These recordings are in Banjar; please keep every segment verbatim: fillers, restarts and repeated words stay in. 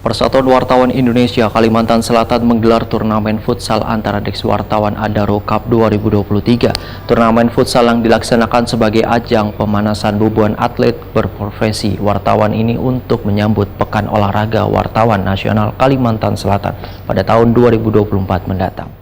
Persatuan Wartawan Indonesia Kalimantan Selatan menggelar turnamen futsal antara Dex Wartawan Adaro Cup dua ribu dua puluh tiga. Turnamen futsal yang dilaksanakan sebagai ajang pemanasan bubuhan atlet berprofesi wartawan ini untuk menyambut Pekan Olahraga Wartawan Nasional Kalimantan Selatan pada tahun dua ribu dua puluh empat mendatang.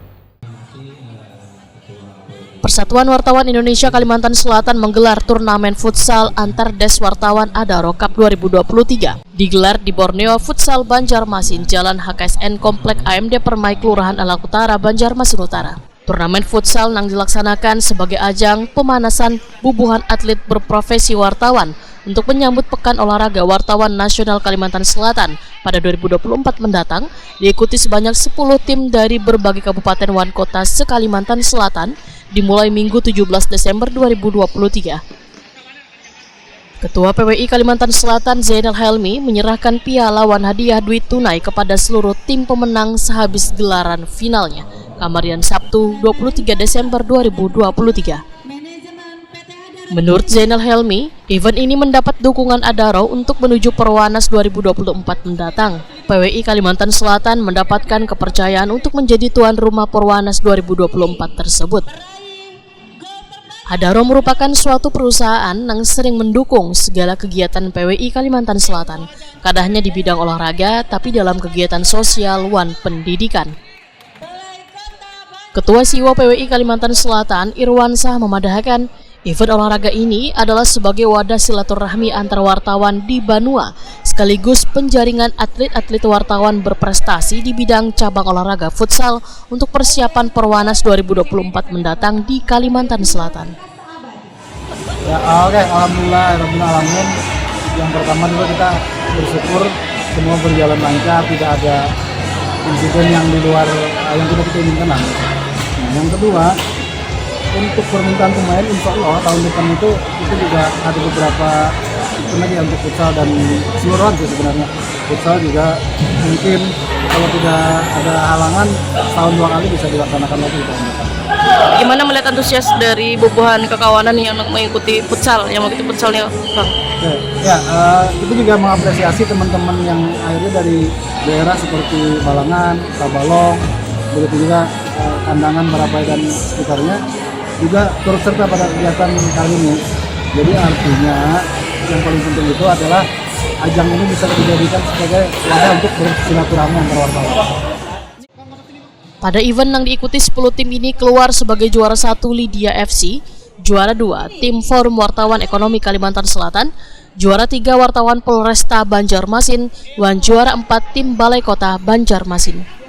Persatuan Wartawan Indonesia Kalimantan Selatan menggelar turnamen futsal antar des wartawan Adaro Cup dua ribu dua puluh tiga. Digelar di Borneo Futsal Banjarmasin, Jalan H K S N, Komplek A M D Permai, Kelurahan Alang Utara, Banjarmasin Utara. Turnamen futsal nang dilaksanakan sebagai ajang pemanasan bubuhan atlet berprofesi wartawan untuk menyambut Pekan Olahraga Wartawan Nasional Kalimantan Selatan pada dua ribu dua puluh empat mendatang, diikuti sebanyak sepuluh tim dari berbagai kabupaten wan kota se-Kalimantan Selatan, dimulai Minggu tujuh belas Desember dua ribu dua puluh tiga. Ketua P W I Kalimantan Selatan, Zainal Helmi, menyerahkan piala wan hadiah duit tunai kepada seluruh tim pemenang sehabis gelaran finalnya, kamarian Sabtu, dua puluh tiga Desember dua ribu dua puluh tiga. Menurut Zainal Helmi, event ini mendapat dukungan Adaro untuk menuju Perwanas dua ribu dua puluh empat mendatang. P W I Kalimantan Selatan mendapatkan kepercayaan untuk menjadi tuan rumah Perwanas dua ribu dua puluh empat tersebut. Adaro merupakan suatu perusahaan yang sering mendukung segala kegiatan P W I Kalimantan Selatan, kada hanya di bidang olahraga, tapi dalam kegiatan sosial wan pendidikan. Ketua Siwa P W I Kalimantan Selatan, Irwansyah, memadahakan, event olahraga ini adalah sebagai wadah silaturahmi antar wartawan di banua, sekaligus penjaringan atlet-atlet wartawan berprestasi di bidang cabang olahraga futsal untuk persiapan Perwanas dua ribu dua puluh empat mendatang di Kalimantan Selatan. Ya, oke, alhamdulillah, rabbil alamin. Yang pertama dulu, kita bersyukur semua berjalan lancar, tidak ada insiden yang di luar, eh, yang tidak kita inginkan lah. Nah, yang kedua, untuk permintaan pemain, insya Allah tahun depan itu, itu juga ada beberapa event lagi untuk futsal dan keseluruhan sih sebenarnya. Futsal juga mungkin kalau tidak ada halangan, setahun dua kali bisa dilaksanakan lagi di tahun depan. Gimana melihat antusias dari bubuhan kekawanan yang mengikuti futsal, yang mengikuti futsal nih, Bang? Oke, ya, eh, kita juga mengapresiasi teman-teman yang akhirnya dari daerah seperti Balangan, Tabalong, begitu juga, eh, Kandangan, Marabai, dan sekitarnya juga turut serta pada kegiatan kali ini. Jadi artinya yang paling penting itu adalah ajang ini bisa dijadikan sebagai wadah untuk bersilaturahmi antar wartawan. Pada event yang diikuti sepuluh tim ini keluar sebagai juara satu Lydia F C, juara dua tim Forum Wartawan Ekonomi Kalimantan Selatan, juara tiga wartawan Polresta Banjarmasin, wan juara empat tim Balai Kota Banjarmasin.